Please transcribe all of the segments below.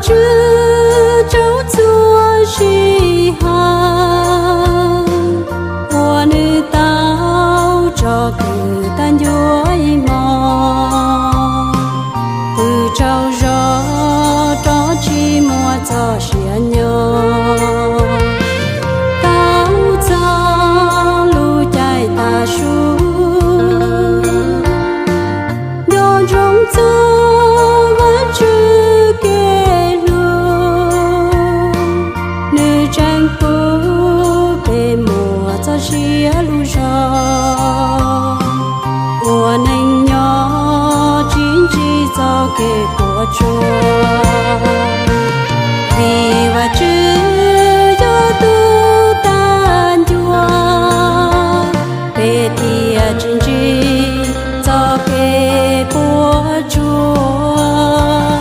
Tswv tsaug txhua sij hawm uas nws tau tso kwm tag ncua ib hmo. Pw tsaug zog rov tsis muaj txoj sia nyob, tau txog lub caij tav su. Nco ntsoov txog Vajtswv kev hlub, nws tseem pub peb muaj txoj sia lub zog ua neej nyob tsis ntsib txoj kev puas tsuaj. Vim Vajtswv yog tus tag ncua, peb thiaj tsis ntsib txoj kev puas tsuaj.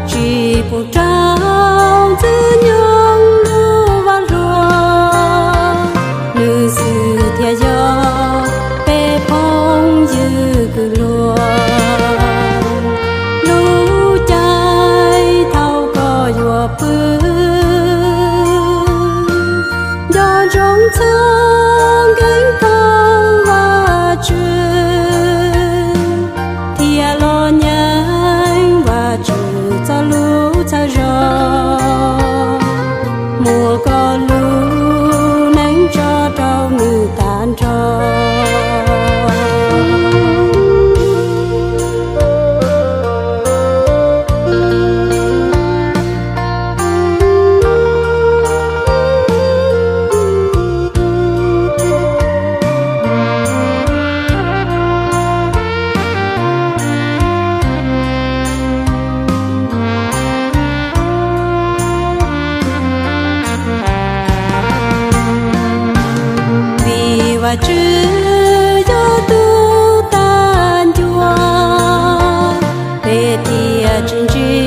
Tsis pub rau Ntxwg Nyoog lub vaj hlua, nws xwb thiaj yog peb phooj ywg kws luag. Lub caij thaum koj yuav pw, nco ntsoov txog nkees kho Vajtswv, thiab los nyeem Vajtswv txoj lus txhawb zog, muab koj lub neej tso rau nws tag nrho. Vim Vajtswv yog tus tag ncua, peb thiaj tsis ntsib